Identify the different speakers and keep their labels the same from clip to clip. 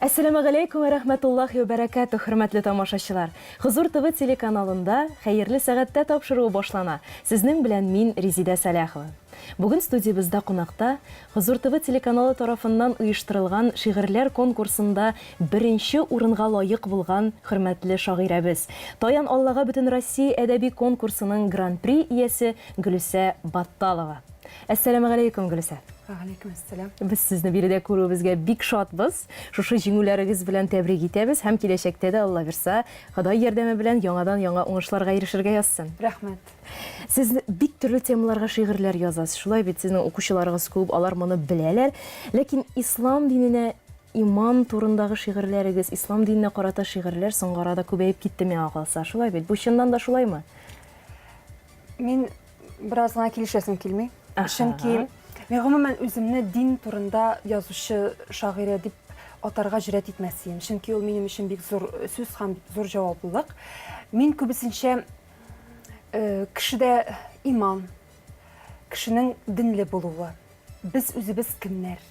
Speaker 1: Әссәламегаләйкүм вә рәхмәтуллаһи вә бәрәкәтүһ, хөрмәтле тамашачылар! Хозур ТВ телеканалында Хәерле сәгатьтә тапшыруы башлана. Сезнең белән мин, Резидә Сәләхова. Бүген студиябездә кунакта Хозур ТВ телеканалы тарафыннан оештырылган шигырьләр конкурсында беренче урынга лаек булган хөрмәтле шагыйрәбез, Таян Аллага Бөтенроссия әдәби конкурсының Гран-при иясе Гөлүсә Батталова. Әссәламегаләйкүм, Гөлүсә.
Speaker 2: Вәгаләйкүм әссәлам.
Speaker 1: Без сезне биредә күрүебезгә бик шатбыз. Шушы җиңүләрегез белән тәбрик итәбез һәм киләчәктә дә, Алла бирса, Ходай ярдәме белән яңадан-яңа уңышларга ирешергә язсын.
Speaker 2: Рәхмәт.
Speaker 1: Сез бик төрле темаларга шигырьләр язасыз, шулай бит? Сезнең укучыларыгыз күп, алар моны беләләр. Ләкин ислам диненә иман турындагы шигырьләрегез, ислам диненә карата шигырьләр соңгы арада күбәеп китте миңа калса, шулай бит? Бу чыннан да шулаймы?
Speaker 2: Мин бераз гына килешәсем килми. Чөнки мин гомумән үземне дин турында язучы шагыйрә дип атарга җөрьәт итмәс идем. Чөнки ул минем өчен бик зур сүз һәм зур җаваплылык. Мин күбесенчә э, кешедә иман, кешенең динле булуы, без үзебез кемнәр,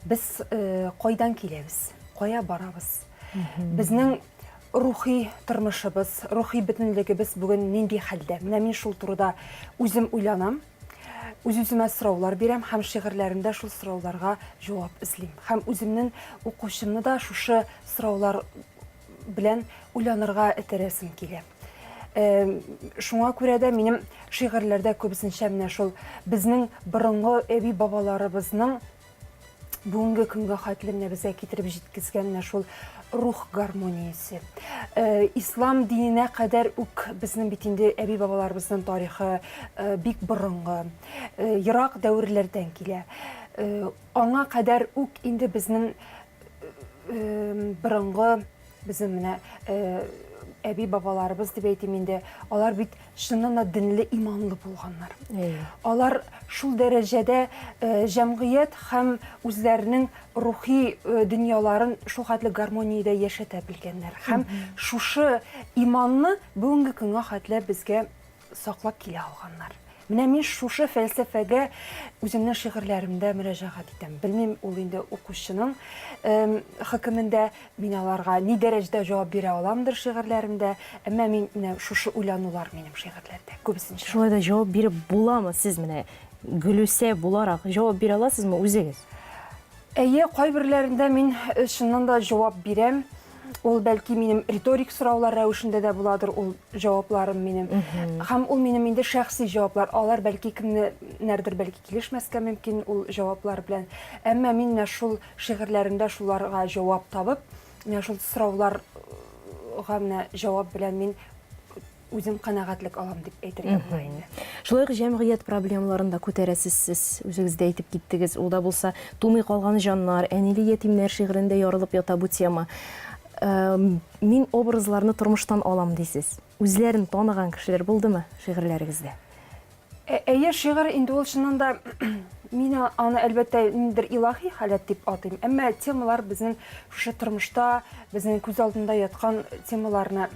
Speaker 2: без э, кайдан киләбез, кая барабыз, безнең рухи тормышыбыз, рухи бөтенлегебез бүген нинди хәлдә? Менә мин шул турыда үзем уйланам, үз-үземә сораулар бирәм һәм шигырьләремдә шул сорауларга җавап эзлим. Һәм үземнең укучымны да шушы сораулар белән уйланырга этәрәсем килә. Шуңа күрә дә минем шигырьләрдә күбесенчә менә шул безнең борынгы әби-бабаларыбызның бүгенге көнгә хәтле менә безгә китереп җиткезгән менә шул рух гармониясе. Э, ислам диненә кадәр үк безнең бит инде әби-бабаларыбызның тарихы э, бик борынгы, э, ерак дәверләрдән килә. Аңа кадәр үк инде безнең борынгы безнең менә әби-бабаларыбыз дип әйтим инде, алар бит чыннан да динле, иманлы булганнар. Алар шул дәрәҗәдә җәмгыять һәм үзләренең рухи дөньяларын шул хәтле гармониядә яшәтә белгәннәр. Һәм шушы иманны бүгенге көнгә хәтле безгә саклап килә алганнар. Менә мин шушы фәлсәфәгә үземнең шигырьләремдә мөрәҗәгать итәм. Белмим, ул инде укучының хөкемендә, мин аларга ни дәрәҗәдә җавап бирә аламдыр шигырьләремдә, әмма мин менә шушы уйланулар минем шигырьләрдә күбесенчә.
Speaker 1: Шулай да җавап биреп буламы? Сез менә Гөлүсә буларак җавап бирә аласызмы үзегез?
Speaker 2: Әйе, кайберләрендә мин чыннан да җавап бирәм. Ул бәлки минем риторик сораулар рәвешендә дә буладыр ул җавапларым минем. Һәм ул минем инде шәхси җаваплар. Алар бәлки кемнәрдер бәлки килешмәскә мөмкин ул җаваплар белән. Әмма мин менә шул шигырьләремдә шуларга җавап табып, менә шул сорауларга менә җавап белән мин үзем канәгатьлек алам дип әйтергә була инде.
Speaker 1: Шулай ук җәмгыять проблемаларын да күтәрәсез сез, үзегез дә әйтеп киттегез. Ул да булса Тумый калган җаннар, Әниле ятимнәр шигырендә ярылып ята бу тема. Мин образларны тормыштан алам дисез. Үзләрен таныган кешеләр булдымы шигырьләрегездә?
Speaker 2: Әйе, шигырь инде ул чыннан да мин аны әлбәттә ниндидер илаһи халәт дип атыйм. Әмма темалар безнең шушы тормышта, безнең күз алдында яткан темаларны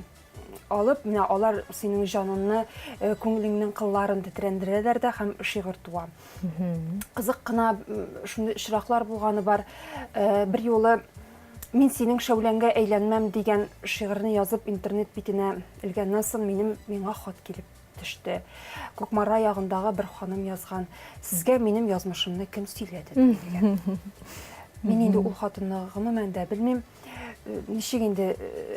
Speaker 2: алып, менә алар синең җаныңны, э, күңелеңнең кылларын тетрәндерәләр дә һәм шигырь туа. Кызык кына шундый очраклар булганы бар. Э, бер юлы Мин синең шәүләңгә әйләнмәм дигән шигырьне язып интернет битенә элгәннән соң минем миңа хат килеп төште. Кукмара ягындагы бер ханым язган, Сезгә минем язмышымны кем сөйләде? дигән. Мин инде ул хатынны гомумән дә белмим. Ничек инде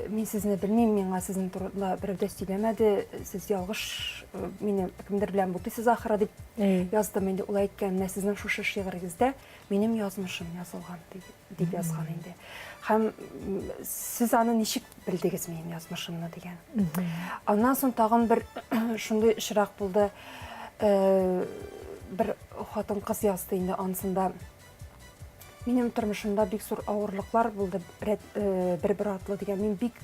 Speaker 2: мин сезне белмим, миңа сезнең турында берәү дә сөйләмәде, сез ялгыш мине кемдер белән бутыйсыз ахры дип яздым инде. Ул әйткән, менә сезнең шушы шигырегездә минем язмышым язылган дип язган инде. Һәм сез аны ничек белдегез минем язмышымны дигән. Аннан соң тагын бер шундый очрак булды. Бер хатын-кыз язды инде анысында. Минем тормышымда бик зур авырлыклар булды, рәт, э, бер-бер атлы дигән. Мин бик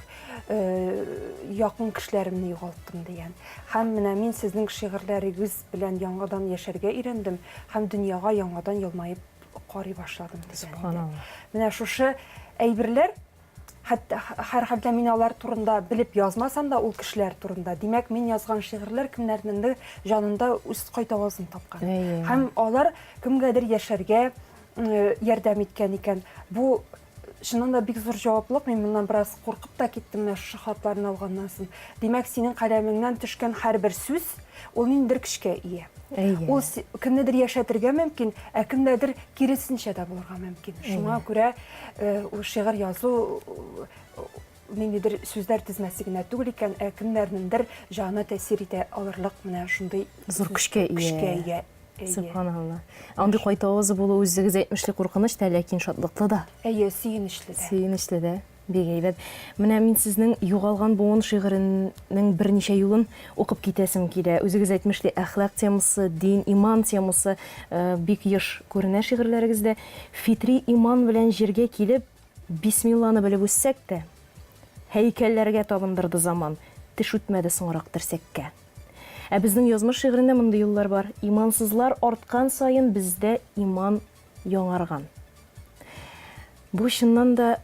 Speaker 2: э, якын кешеләремне югалттым дигән. Һәм менә мин сезнең шигырьләрегез белән яңадан яшәргә өйрәндем һәм дөньяга яңадан елмаеп карый башладым дигән.
Speaker 1: Субханалла.
Speaker 2: Менә шушы әйберләр Хәтта, һәрхәлдә мин алар турында белеп язмасам да, ул кешеләр турында. Димәк, мин язган шигырьләр кемнәрнеңдер җанында үз кайтавазын тапкан. Һәм алар кемгәдер яшәргә ярдәм иткән икән. Бу чыннан да бик зур җаваплылык. Мин моннан бераз куркып та киттем менә шушы хатларны алганнан соң. Димәк, синең каләмеңнән төшкән һәрбер сүз ул ниндидер көчкә ия.
Speaker 1: Әйе.
Speaker 2: Ул кемнедер яшәтергә мөмкин, ә кемдәдер киресенчә дә булырга мөмкин. Шуңа күрә э, ул шигырь язу э, ниндидер сүзләр тезмәсе генә түгел икән, ә кемнәрнеңдер җанына тәэсир итә алырлык менә шундый
Speaker 1: зур көчкә ия.
Speaker 2: Көчкә ия.
Speaker 1: Сөбханалла. Андый кайтавазы булу үзегез әйтмешли куркыныч та, ләкин шатлыклы да.
Speaker 2: Әйе, сөенечле дә.
Speaker 1: Сөенечле дә. Бик әйбәт. Менә мин сезнең Югалган буын шигыренең берничә юлын укып китәсем килә. Үзегез әйтмешли, әхлак темасы, дин, иман темасы э, бик еш күренә шигырьләрегездә. Фитри иман белән җиргә килеп, бисмилланы белеп үссәк тә, һәйкәлләргә табындырды заман, теш үтмәде соңрак терсәккә. Ә безнең язмыш шигырендә мондый юллар бар, Имансызлар арткан саен бездә иман яңарган. Бу чыннан да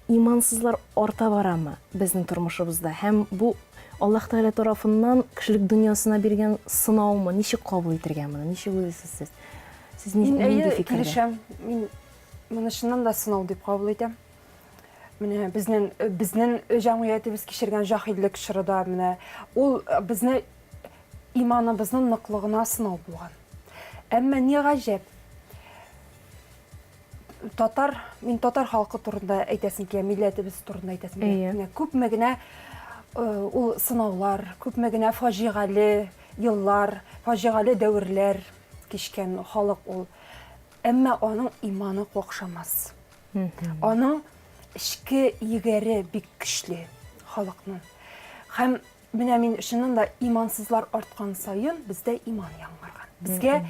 Speaker 1: имансызлар арта барамы безнең тормышыбызда? Һәм бу Аллаһ Тәгалә тарафыннан кешелек дөньясына биргән сынаумы? Ничек кабул итергә моны? Ничек уйлыйсыз сез? Сез
Speaker 2: Мин
Speaker 1: нинди
Speaker 2: әйе,
Speaker 1: фикердә?
Speaker 2: килешәм. Мин моны чыннан да сынау дип кабул итәм. Менә безнең безнең җәмгыятебез кичергән җаһиллек чоры да менә ул безне иманыбызның ныклыгына сынау булган. Әмма ни гаҗәп, татар, мин татар халкы турында әйтәсем килә, милләтебез турында әйтәсем килә. Менә күпме генә ул сынаулар, күпме генә фаҗигале еллар, фаҗигале дәверләр кичкән халык ул. Әмма аның иманы какшамас. Аның эчке егәре бик көчле халыкның. Һәм менә мин чыннан да имансызлар арткан саен бездә иман яңарган. Безгә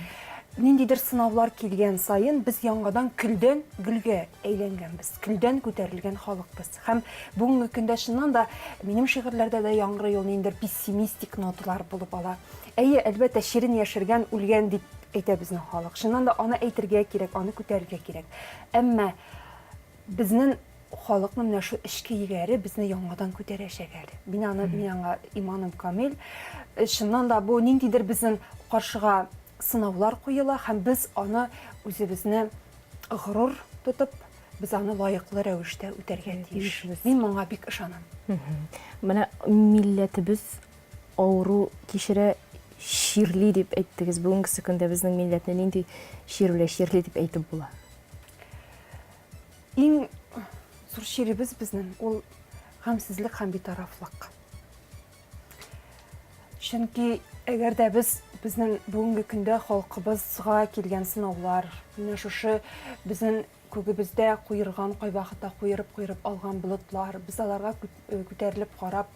Speaker 2: ниндидер сынаулар килгән саен без яңадан көлдән гөлгә әйләнгәнбез, көлдән күтәрелгән халыкбыз. Һәм бүгенге көндә чыннан да минем шигырьләрдә дә яңгырый ул ниндидер пессимистик ноталар булып ала. Әйе, әлбәттә, чирен яшергән үлгән дип әйтә безнең халык. Чыннан да аны әйтергә кирәк, аны күтәрергә кирәк. Әмма безнең халыкның менә шул эчке егәре безне яңадан күтәрәчәк әле. Мин аны, мин аңа иманым камил. Э, чыннан да бу ниндидер безнең каршыга сынаулар куела һәм без аны үзебезне горур тотып, без аны лаеклы рәвештә үтәргә тиешбез. Мин моңа бик ышанам.
Speaker 1: Менә милләтебез авыру кичерә, чирли дип әйттегез. Бүгенгесе көндә безнең милләтне нинди чир белән чирли дип әйтеп була?
Speaker 2: Иң зур чиребез безнең ул гамьсезлек һәм битарафлык. Чөнки әгәр дә без безнең бүгенге көндә халкыбызга килгән сынаулар, менә шушы безнең күгебездә куерган, кайвакытта куерып-куерып алган болытлар, без аларга э, күтәрелеп карап,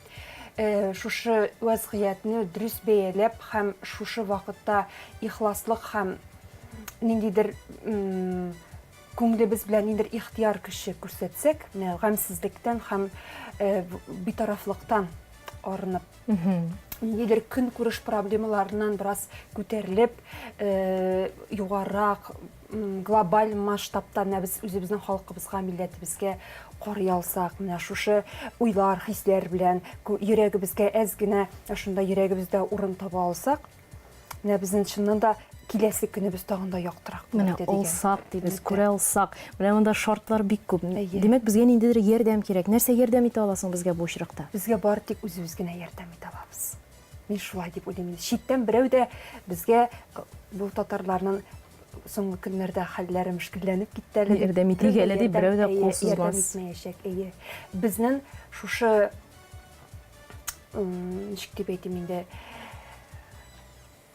Speaker 2: э, шушы вәзгыятьне дөрес бәяләп һәм шушы вакытта ихласлык һәм ниндидер күңелебез белән ниндидер ихтыяр көче күрсәтсәк, менә гамьсезлектән һәм э, битарафлыктан арынып, ниндидер көнкүреш проблемаларыннан бераз күтәрелеп, э, югарырак, глобаль масштабта менә без үзебезнең халкыбызга, милләтебезгә карый алсак, менә шушы уйлар, хисләр белән йөрәгебезгә әз генә шунда йөрәгебездә урын таба алсак, Менә безнең чыннан да киләсе көнебез тагын да яктырак
Speaker 1: булыр иде дигән. Менә алсак дибез, күрә алсак. Менә монда шартлар бик күп. Димәк, безгә ниндидер ярдәм кирәк. Нәрсә ярдәм итә ала соң безгә бу очракта?
Speaker 2: Безгә бары тик үзебез генә ярдәм итә алабыз. Мин шулай дип уйлыйм. Читтән берәү дә безгә э, бу татарларның соңгы көннәрдә хәлләре мөшкелләнеп китте әле.
Speaker 1: Ярдәм итик әле дип берәү дә кул сузмас.
Speaker 2: Ярдәм итмәячәк, әйе. Безнең шушы ничек дип әйтим инде,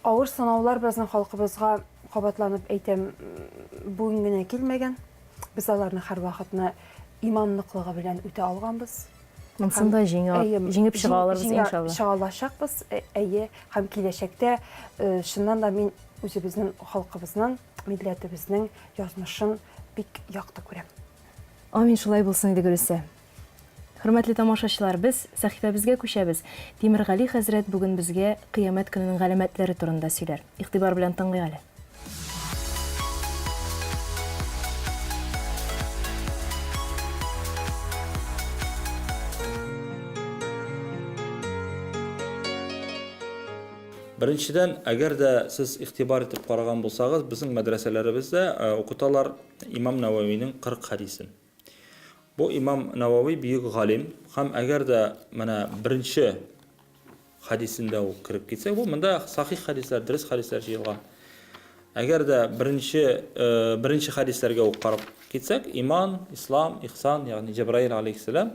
Speaker 2: авыр сынаулар безнең халкыбызга, кабатланып әйтәм, бүген генә килмәгән. Без аларны һәрвакытны иман ныклыгы белән үтә алганбыз.
Speaker 1: Монысын да җиңә, җиңеп чыга алырбыз, иншалла.
Speaker 2: Чыга алачакбыз, э, әйе, һәм киләчәктә э, чыннан да мин үзебезнең халкыбызның, милләтебезнең язмышын бик якты күрәм.
Speaker 1: Амин, шулай булсын иде, Гөлүсә. Хөрмәтле тамашачылар, без сәхифәбезгә күчәбез. Тимергали хәзрәт бүген безгә Кыямәт көненең галәмәтләре турында сөйләр. Игътибар белән тыңлыйк әле.
Speaker 3: Беренчедән, әгәр дә сез игътибар итеп караган булсагыз, безнең мәдрәсәләребездә укыталар имам Нәвәвинең 40 хәдисен. Бу имам Навави бөек галим һәм әгәр дә менә беренче хәдисендә үк кереп китсәк, бу монда сахих хәдисләр, дөрес хәдисләр җыелган. Әгәр дә беренче э, беренче хәдисләргә үк карап китсәк, иман, ислам, ихсан, ягъни Җәбраил алейхиссәлам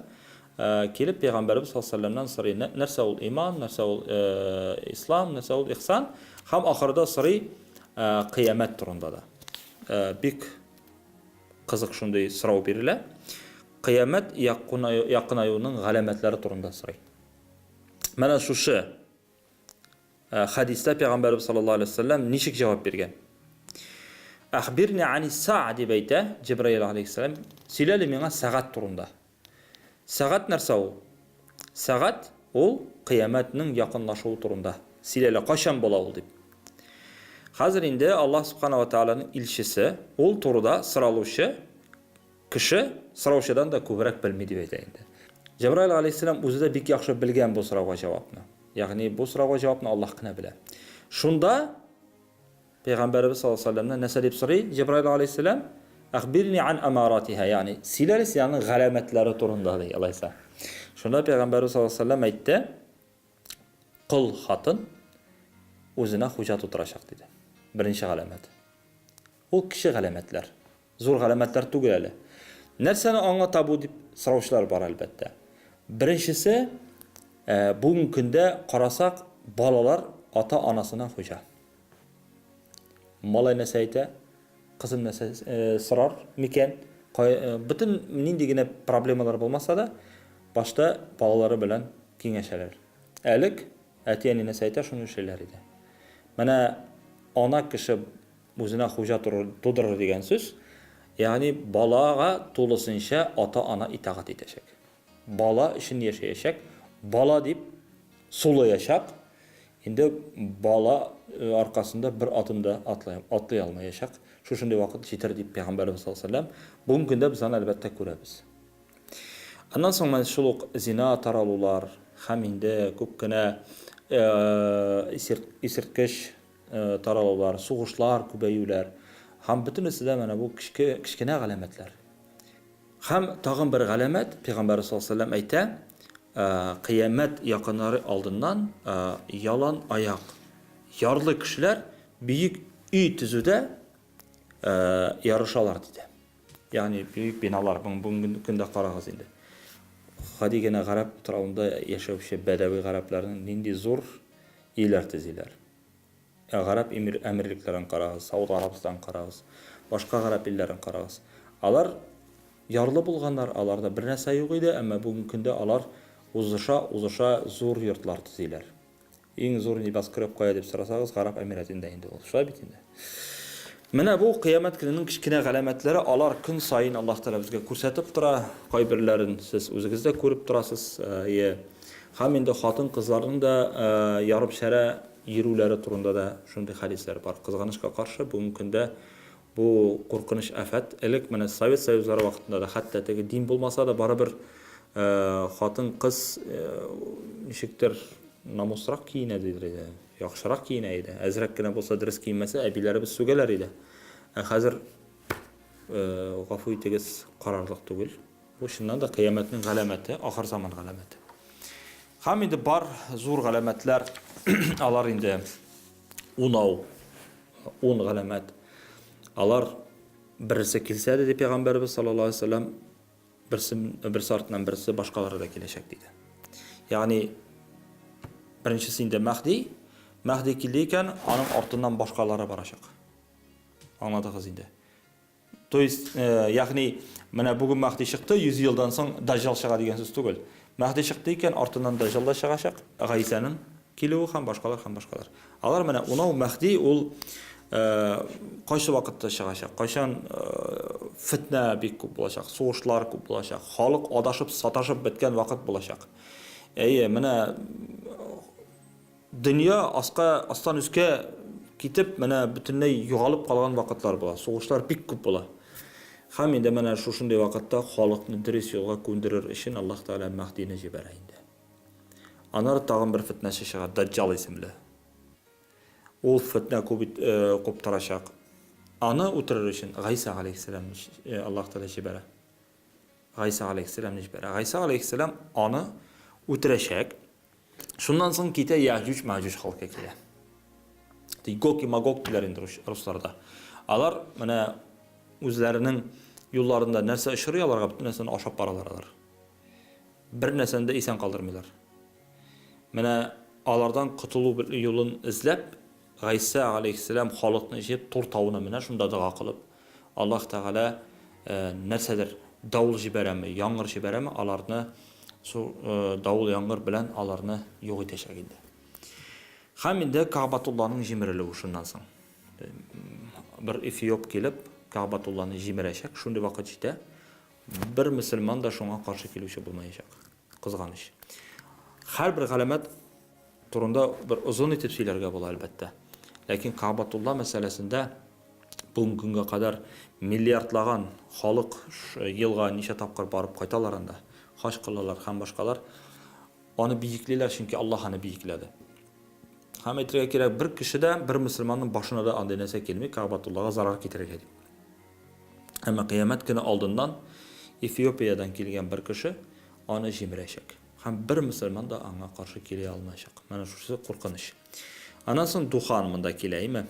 Speaker 3: э, килеп пәйгамбәребез саллаллаһу алейһи вәсәлләмнән сорый, нәрсә ул иман, нәрсә ул э, ислам, нәрсә ул ихсан һәм ахырда сорый кыямәт турында да. Бик кызык шундый сорау бирелә. Кыямәт якынаюның галәмәтләре турында сорый. Менә шушы э, хәдистә пәйгамбәрбез саллаллаһу алейһи вәсәлләм ничек җавап биргән? Әхбирни ани саа дип әйтә Җибраил алейһиссәлам. Сөйлә әле миңа сәгать турында. Сәгать нәрсә ул? Сәгать ул кыямәтнең якынлашуы турында. Сөйлә әле, кайчан була ул дип. Хәзер инде Аллаһ субхана ва тааляның илчесе ул турыда соралучы Кеше сораучыдан да күбрәк белми дип әйтә инде. Җәбраил галәйһиссәлам үзе дә бик яхшы белгән бу сорауга җавапны. Ягъни бу сорауга җавапны Аллаһ кына белә. Шунда Пәйгамбәребез саллаллаһу алейһи вәсәлләмнән нәрсә дип сорый Җәбраил галәйһиссәлам? Әхбирни ан амаратиха, ягъни сөйлә әле син аның галәмәтләре турында ди, алайса. Шунда Пәйгамбәребез саллаллаһу алейһи вәсәлләм әйтте, кол хатын үзенә хуҗа тутырачак диде. Беренче галәмәт. Ул кече галәмәтләр. Зур галәмәтләр түгел әле. Нәрсәне аңлата бу дип сораучылар бар, әлбәттә. Беренчесе, бүгенге көндә карасак, балалар ата-анасына хуҗа. Малай нәрсә әйтә, кызым нәрсә сорар микән? Бөтен нинди генә проблемалар булмаса да, башта балалары белән киңәшәләр. Элек әти-әни нәрсә әйтә, шуны эшлиләр иде. Менә ана кеше Үзенә хуҗа тудырыр дигән сүз, ягъни балага тулысынча ата-ана итагать итәчәк. Бала өчен яшәячәк, бала дип сулаячак, инде бала э, аркасында бер адым да атлый, атлый алмаячак. Шушындый вакыт җитәр дип пәйгамбәребез саллаллаһу алейһи вәсәлләм. Бүгенге көндә без аны әлбәттә күрәбез. Аннан соң менә шул ук зина таралулар һәм инде күп кенә э, исерткеч таралулар, сугышлар күбәюләр һәм бөтенесе дә менә бу кечке, кечкенә галәмәтләр. Һәм тагын бер галәмәт, Пәйгамбәрбез саллаллаһу алейһи вәсәлләм әйтә, кыямәт якынары алдыннан ялан аяк ярлы кешеләр бөек өй төзүдә ярышалар диде. Ягъни бөек биналар, бүгенге көндә карагыз инде. Гади генә гарәп утравында яшәүче бәдәви гарәпләрнең нинди зур өйләр төзиләр. Ә Гарәп Әмирлекләрен карагыз, Сауд Гарәбстанын карагыз, башка гарәп илләрен карагыз. Алар ярлы булганнар, аларда бернәрсә юк иде, әмма бүгенге көндә алар узыша-узыша зур йортлар төзиләр. Иң зур небоскреб кая дип сорасагыз, Гарәп Әмирәтендә инде ул. Шулай бит инде. Менә бу кыямәт көненең кечкенә галәмәтләре, алар көн саен Аллаһ Тәгалә безгә күрсәтеп тора. Кайберләрен сез үзегез дә күреп торасыз. Әйе. Һәм инде хатын-кызларның да ярым шәрә йөрүләре турында да шундый хәдисләр бар. Кызганычка каршы, бүгенге көндә бу куркыныч афәт. Элек менә Совет Союзлары вакытында да хәтта теге дин булмаса да барыбер хатын-кыз ничектер намусрак киенә дидер иде. Яхшырак киенә иде. Әзрәк кенә булса дөрес киенмәсә, әбиләребез сүгәләр иде. Ә хәзер, гафу итегез, карарлык түгел. Бу чыннан да кыямәтнең галәмәте, ахыр заман галәмәте. Һәм инде бар зур галәмәтләр, алар инде унау, ун галәмәт. Алар берсе килсә дә, ди пәйгамбәребез саллаллаһу алейһи вәсәлләм, Берсе, берсе артыннан берсе башкалары да киләчәк диде. Ягъни беренчесе инде Мәһди, Мәһди килде икән, аның артыннан башкалары барачак. Аңладыгыз инде. То есть, э, ягъни менә бүген Мәһди чыкты, 100 елдан соң Даҗҗал чыга дигән сүз түгел. Мәһди чыкты икән, артыннан Даҗҗал да чыгачак, Гайсәнең килүе һәм башкалар һәм башкалар. Алар менә унау Мәһди ул кайсы вакытта чыгачак, кайчан фетнә бик күп булачак, сугышлар күп булачак, халык адашып, саташып беткән вакыт булачак. Әйе, менә дөнья аска, астан өскә китеп, менә бөтенләй югалып калган вакытлар була, сугышлар бик күп була. Һәм инде менә шушындый вакытта халыкны дөрес юлга күндерер өчен Аллаһ Тәгалә Мәһдине җибәрә инде. Аннары тагын бер фетнәче чыга, Даҗҗал исемле. Ул фетнә күп э, куптарачак. Аны үтерер өчен Гайсә галәйһиссәламне э, Аллаһ Тәгалә җибәрә. Гайса галәйһиссәламне җибәрә. Гайса галәйһиссәлам аны үтерәчәк. Шуннан соң китә Яҗүҗ, Мәҗүҗ халкы килә. Гог и Магог диләр инде русларда. Алар менә үзләренең юлларында нәрсә очрый, аларга бөтен нәрсәне ашап баралар алар. Бер нәрсәне дә исән калдырмыйлар. Менә алардан котылу юлын эзләп, Гайсә галәйһиссәлам халыкны җыеп Тур тавына менә, шунда дога кылып, Аллаһ Тәгалә нәрсәдер давыл җибәрәме, яңгыр җибәрәме, аларны шул давыл яңгыр белән аларны юк итәчәк инде. Һәм инде Кәгъбатулланың җимерелүе шуннан соң. Бер эфиоп килеп, Кәгъбатулланы җимерәчәк, шундый вакыт җитә. Бер мөселман да шуңа каршы килүче булмаячак. Кызганыч. Һәрбер галәмәт турында бер озын итеп сөйләргә була, әлбәттә. Ләкин Каабатулла мәсьәләсендә бүгенге көнгә кадәр миллиардлаган халык елга ничә тапкыр барып кайталар анда, хаҗ кылалар һәм башкалар. Аны биеклиләр, чөнки Аллаһ аны биекләде. Һәм әйтергә кирәк, бер кеше дә, бер мөселманның башына да андый нәрсә килми, Каабатуллага зарар китерергә дип. Әмма кыямәт көне алдыннан Эфиопиядән килгән бер кеше аны җимерәчәк. Һәм бер мөселман да аңа каршы килә алмаячак. Менә шушы куркыныч. Аннан соң духан монда килә, әйме?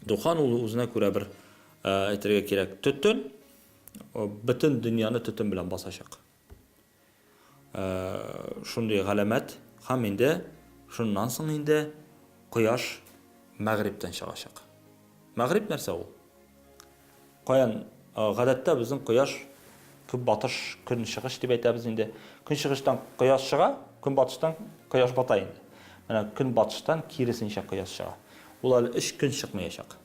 Speaker 3: Духан ул үзенә күрә бер әйтергә кирәк, төтен, бөтен дөньяны төтен белән басачак. Шундый галәмәт һәм инде шуннан соң инде кояш мәгъриптән чыгачак. Мәгърип нәрсә ул? Каян гадәттә безнең кояш көнбатыш, көнчыгыш дип әйтәбез инде. Көнчыгыштан кояш чыга, көнбатыштан кояш бата инде. Менә көнбатыштан киресенчә кояш чыга. Ул әле өч көн чыкмаячак.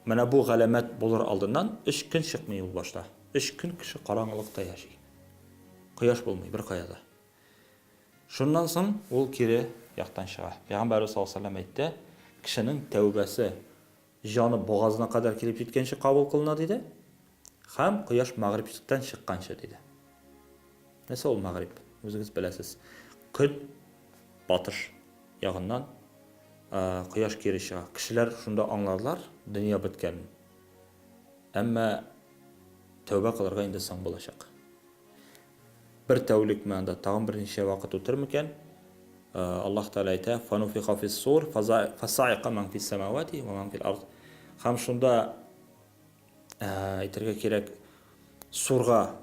Speaker 3: Менә бу галәмәт булыр алдыннан өч көн чыкмый ул башта. Өч көн кеше караңгылыкта яши. Кояш булмый беркая да. Шуннан соң ул кире яктан чыга. Пәйгамбәребез саллаллаһу алейһи ва сәлләм әйтте, кешенең тәүбәсе җаны бугазына кадәр килеп җиткәнче кабул кылына, диде. Һәм кояш мәгърибтән чыкканчы, диде. Нәрсә ул мәгъриб? Үзегез беләсез. Көн батыш ягыннан кояш кире чыга. Кешеләр шунда аңларлар, дөнья беткәнен. Әмма тәүбә кылырга инде соң булачак. Бер тәүлекме анда тагын берничә вакыт үтер микән? Аллаһ Тәгалә әйтә, "Фануфиха фис-сур, фасаика ман фис-самавати ва ман фил-ард". Һәм шунда әйтергә кирәк, сурга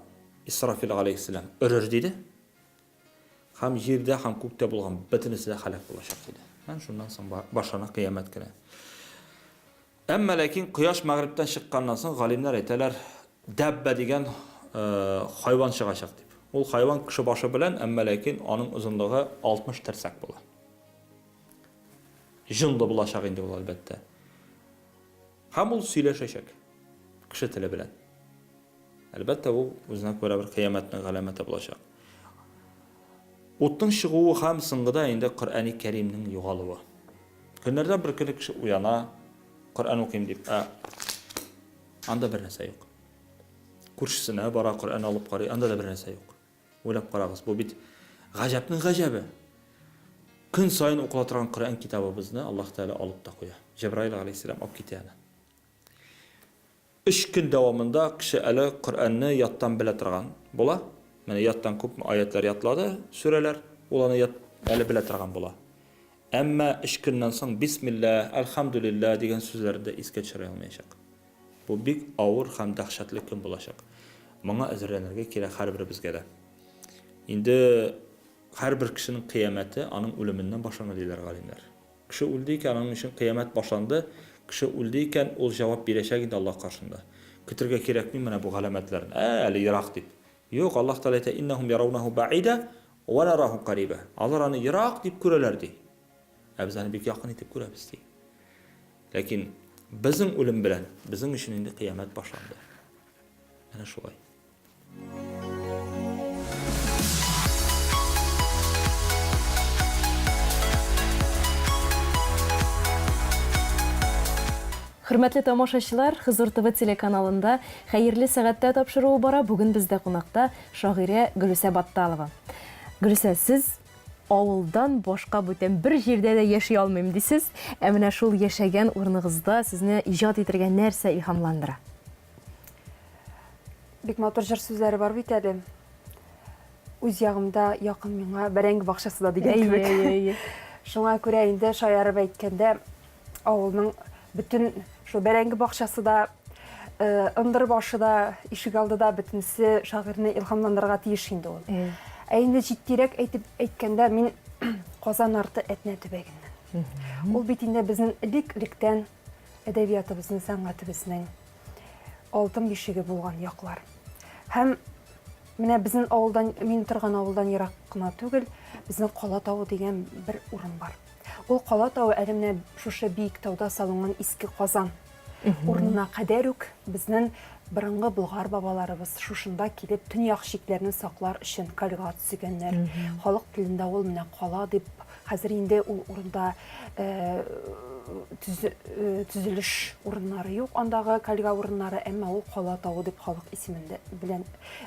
Speaker 3: Исрафил галәйһиссәлам өрер диде. Һәм җирдә һәм күктә булган бөтенесе дә һәлак булачак диде. Һәм шуннан соң башлана кыямәт көне. Әмма ләкин кояш мәгърибтән чыкканнан соң галимнәр әйтәләр, дәббә дигән хайван чыгачак дип. Ул хайван кеше башы белән, әмма ләкин аның озынлыгы 60 терсәк була. Җонлы булачак инде ул, әлбәттә. Һәм ул сөйләшәчәк кеше теле белән. Әлбәттә, бу үзенә күрә бер кыямәтнең галәмәте булачак. Утның чыгуы һәм соңгыда инде Коръәни Кәримнең югалуы. Көннәрдән бер көнне кеше уяна, Коръән укыйм дип, ә анда бер нәрсә юк. Күршесенә бара, Коръән алып карый, анда да бер нәрсә юк. Уйлап карагыз, бу бит гаҗәпнең гаҗәбе. Көн саен укыла торган Коръән китабыбызны Аллаһ Тәгалә алып та куя. Җәбраил галәйһиссәлам алып китә аны. Өч көн дәвамында кеше әле Коръәнне яттан белә торган була. Менә яттан күпме аятьләр ятлады, сүрәләр, ул аны ят әле белә торган була. Әмма өч көннән соң бисмилла, әлхәмдүлилләһ дигән сүзләрне дә искә төшерә алмаячак. Бу бик авыр һәм дәһшәтле көн булачак. Моңа әзерләнергә кирәк һәрберебезгә дә. Инде һәрбер кешенең кыямәте аның үлеменнән башлана диләр галимнәр. Кеше үлде икән, аның өчен кыямәт башланды. Кеше үлде икән, ул җавап бирәчәк инде Аллаһ каршында. Көтергә кирәкми менә бу галәмәтләрне. Ә, әле ерак дип. Юк, Аллаһ Тәгалә әйтә, Иннәһум яраунаху бәгыйдә, вә нараху кариба. Алар аны ерак дип күрәләр, ди. Ә без аны бик якын итеп күрәбез, ди. Ләкин безнең үлем белән безнең өчен инде кыямәт башланды. Менә шулай.
Speaker 1: Хөрмәтле тамашачылар, Хозур ТВ телеканалында Хәерле сәгатьтә тапшыруы бара. Бүген бездә кунакта шагыйрә Гөлүсә Батталова. Гөлүсә, сез авылдан башка бүтән бер җирдә дә яши алмыйм дисез. Ә менә шул яшәгән урыныгызда сезне иҗат итергә нәрсә илһамландыра?
Speaker 2: Бик матур җыр сүзләре бар бит әле. Үз ягымда якын миңа бәрәңге бакчасы да дигән кебек.
Speaker 1: Әйе, әйе.
Speaker 2: Шуңа күрә инде шаярып әйткәндә, авылның бөтен шул бәрәңге бакчасы да, э, ындыр башы да, ишегалды да бөтенесе шагыйрьне илһамландырырга тиеш инде ул. Ә инде җитдирәк әйтеп әйткәндә, мин Казан арты Әтнә төбәгеннән. Ул бит инде безнең элек-электән әдәбиятыбызның, сәнгатебезнең алтын бишеге булган яклар. Һәм менә безнең авылдан, мин торган авылдан ерак кына түгел, безнең Кала тавы дигән бер урын бар. Ул Кала тавы әле менә шушы биек тауда салынган Иске Казан урынына кадәр үк безнең борынгы болгар бабаларыбыз шушында килеп төньяк чикләрне саклар өчен кальга төзегәннәр. Халык телендә ул менә кала дип, хәзер инде ул урында э, э, төзелеш урыннары юк, андагы кальга урыннары, әмма ул кала тавы дип халык исемендә белән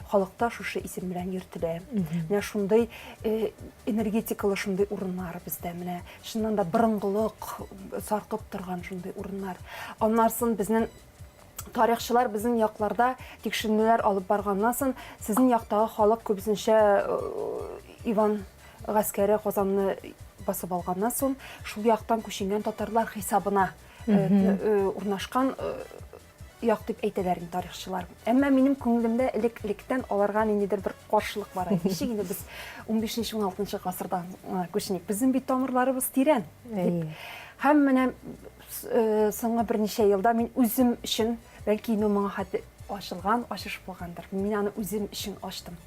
Speaker 2: халыкта шушы исем белән йөртелә. Менә шундый э, энергетикалы шундый урыннар бездә менә чыннан да борынгылык саркып торган шундый урыннар. Аннан безнең тарихчылар безнең якларда тикшеренүләр алып барганнан соң, сезнең яктагы халык күбесенчә э, Иван гаскәре Казанны басып алганнан соң, шул яктан күченгән татарлар хисабына э, э, урнашкан як дип әйтәләр инде тарихчылар. Әмма минем күңелемдә элек-электән аларга ниндидер бер каршылык бар. Ничек инде без 15-16 гасырдан күченек? Безнең бит тамырларыбыз тирән. Дип. Һәм менә соңгы берничә елда мин үзем өчен, бәлки инде моңа хәтле ачылган, ачыш булгандыр. Мин аны үзем өчен ачтым.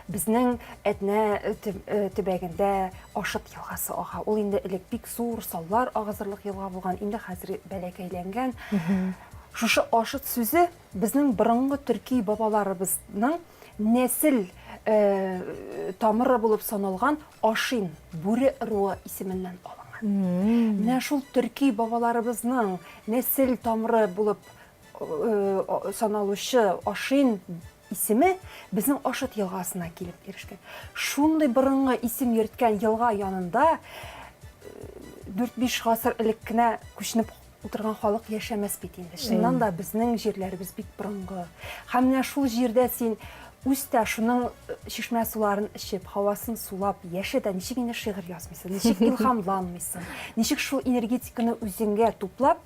Speaker 2: Безнең Әтнә төбәгендә Ашыт елгасы ага. Ул инде элек бик зур саллар агызырлык елга булган, инде хәзер бәләкәйләнгән. Шушы Ашыт сүзе безнең борынгы төрки бабаларыбызның нәсел тамыры булып саналган Ашин, бүре ыруы исеменнән алынган. Менә шул төрки бабаларыбызның нәсел тамыры булып саналучы Ашин исеме безнең Ашыт елгасына килеп ирешкән. Шундый борынгы исем йөрткән елга янында 4-5 гасыр элек кенә күченеп утырган халык яшәмәс бит инде. Чыннан да безнең җирләребез бик борынгы. Һәм менә шул җирдә син үс тә шуның чишмә суларын эчеп, һавасын сулап яшә дә, ничек инде шигырь язмыйсың, ничек илһамланмыйсың, ничек шул энергетиканы үзеңгә туплап,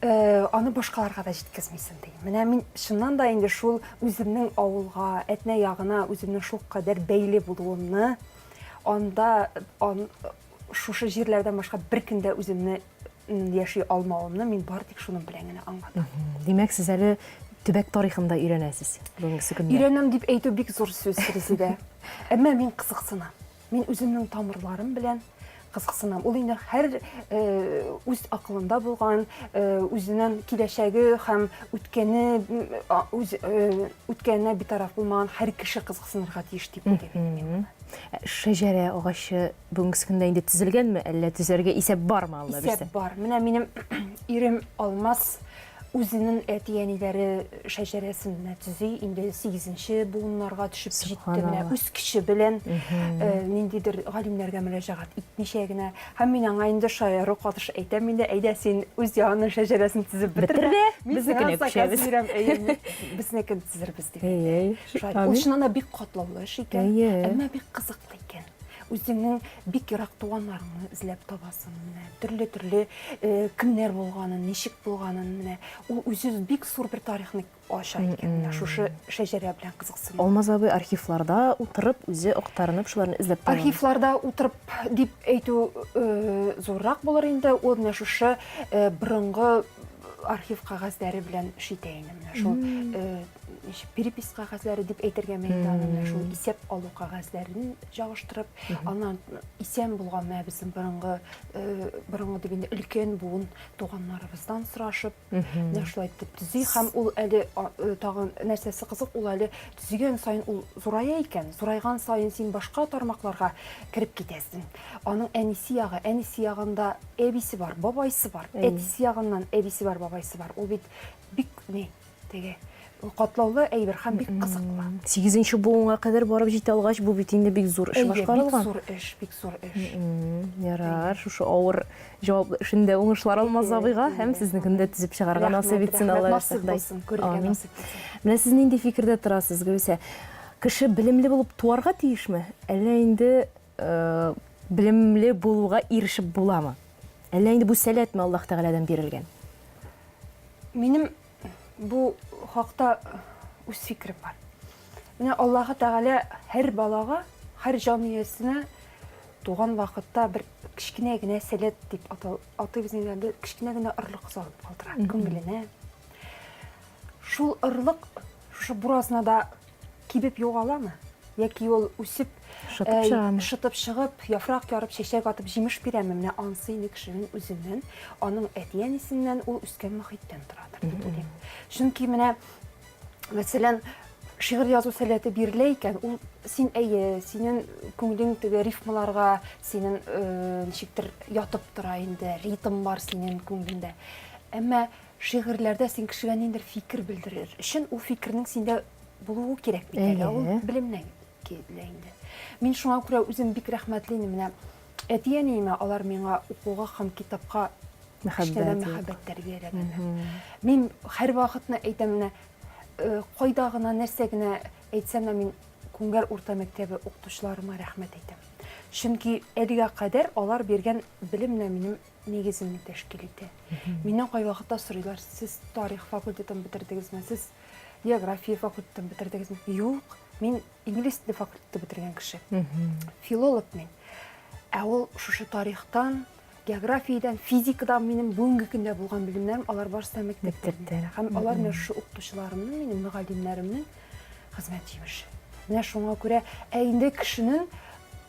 Speaker 2: аны башкаларга да җиткезмисең ди. Менә мин чыннан да инде шул үземнең авылга, Әтнә ягына үземнең шул кадәр бәйле булуымны, анда ан, шушы җирләрдән башка бер көн дә үземне яши алмавымны мин бары тик шуның белән генә аңлатам.
Speaker 1: Димәк, сез әле төбәк тарихын да өйрәнәсез бүгенге көндә.
Speaker 2: Өйрәнәм дип әйтү бик зур сүз, Резидә. Әмма мин кызыксынам. Мин үземнең тамырларым белән кызыксынам. Ул инде һәр үз акылында булган, үзенең киләчәге һәм үткәне үз үткәненә битараф булмаган һәр кеше кызыксынырга тиеш дип уйлыйм мин.
Speaker 1: Шәҗәрә агачы бүгенге көндә инде төзелгәнме, әллә төзәргә исәп бармы, Алла бирсә?
Speaker 2: Исәп бар. Менә минем ирем Алмаз Үзенең әти-әниләре шәҗәрәсен менә төзи, инде сигезенче буыннарга төшеп җитте. Менә үз көче белән ниндидер галимнәргә мөрәҗәгать итмичә генә. Һәм мин аңа инде шаяру катыш әйтәм инде, әйдә син үз ягыңның шәҗәрәсен төзеп бетер дә,
Speaker 1: безнекенә күчәбез.
Speaker 2: Әйе, безнекен төзербез дип. Ул чыннан да бик катлаулы эш икән, әмма бик кызыклы икән. Үзеңнең бик ерак туганнарыңны эзләп табасың, менә төрле-төрле э, кемнәр булганын, ничек булганын, менә ул үзе бик зур бер тарихны ача икән. Менә шушы шәҗәрә белән кызыксыну.
Speaker 1: Алмаз абый архивларда утырып, үзе актарынып шуларны эзләп таба.
Speaker 2: Архивларда утырып дип әйтү э, зуррак булыр инде. Ул менә шушы э, борынгы архив кәгазьләре белән эш итә инде. Менә шул э, ничек перепись кәгазьләре дип әйтергә инде аны, менә шул исәп алу кәгазьләрен чагыштырып, аннан исән булган менә безнең борынгы, э, борынгы дип инде өлкән буын туганнарыбыздан сорашып, менә шулай итеп төзи һәм ул әле э, тагын нәрсәсе кызык, ул әле төзегән саен ул зурая икән, зурайган саен син башка тармакларга кереп китәсең. Аның әнисе ягы, әнисе ягында әбисе бар, бабайсы бар, әтисе ягыннан әбисе бар, бабайсы бар. Ул бит бик ни, теге Ул катлаулы әйбер һәм бик кызыклы.
Speaker 1: Сигезенче буынга кадәр барып җитә алгач, бу бит инде бик зур эш башкарылган.
Speaker 2: Бик зур эш, бик зур эш.
Speaker 1: Ярар, шушы авыр җаваплы эшендә уңышлар Алмаз абыйга һәм сезнекен дә төзеп чыгарга насыйп итсен Алла
Speaker 2: Насыйп булсын, күрергә насыйп булсын.
Speaker 1: Менә сез нинди фикердә торасыз, Гөлүсә? Кеше белемле булып туарга тиешме, әллә инде белемле булуга ирешеп буламы? Әллә инде бу сәләтме Аллаһ Тәгаләдән бирелгән?
Speaker 2: Минем Бу хакта үз фикерем бар. Менә Аллаһы Тәгалә һәр балага, һәр җан иясенә туган вакытта бер кечкенә генә сәләт дип атыйбыз инде, бер кечкенә генә орлык салып калдыра күңеленә. Шул орлык шушы буразнада кибеп югаламы? Яки ул үсеп,
Speaker 1: шытып чыгамы?
Speaker 2: Шытып чыгып, яфрак ярып, чәчәк атып, җимеш бирәме? Менә анысы инде кешенең үзеннән, аның әти-әнисеннән, ул үскән мохиттән торадыр дип уйлыйм. Чөнки менә, мәсәлән, шигырь язу сәләте бирелә икән, ул син әйе, синең күңелең теге рифмаларга, синең ничектер ятып тора инде, ритм бар синең күңелеңдә. Әмма шигырьләрдә син кешегә ниндидер фикер белдерер өчен, ул фикернең синдә булуы кирәк бит әле, ул белемнән килә инде. Мин шуңа күрә үзем бик рәхмәтле инде менә әти-әниемә, алар миңа укуга һәм китапка кечкенәдән мәхәббәт тәрбияләгәннәр. Мин һәрвакытны әйтәм менә, э, кайда гына нәрсә генә әйтсәм дә, мин Күңгәр урта мәктәбе укытучыларыма рәхмәт әйтәм. Чөнки әлегә кадәр алар биргән белем менә минем нигеземне тәшкил итә. Миннән кайвакытта сорыйлар, сез тарих факультетын бетердегезме, сез география факультетын бетердегезме? Юк, мин инглиз теле факультеты бетергән кеше. Филолог мин. Ә ул шушы тарихтан, географиядән, физикадан минем бүгенге көндә булган белемнәрем, алар барысы да мәктәптә. Һәм алар менә шушы укытучыларымның, минем мөгаллимнәремнең хезмәт җимеше. Менә шуңа күрә, ә инде кешенең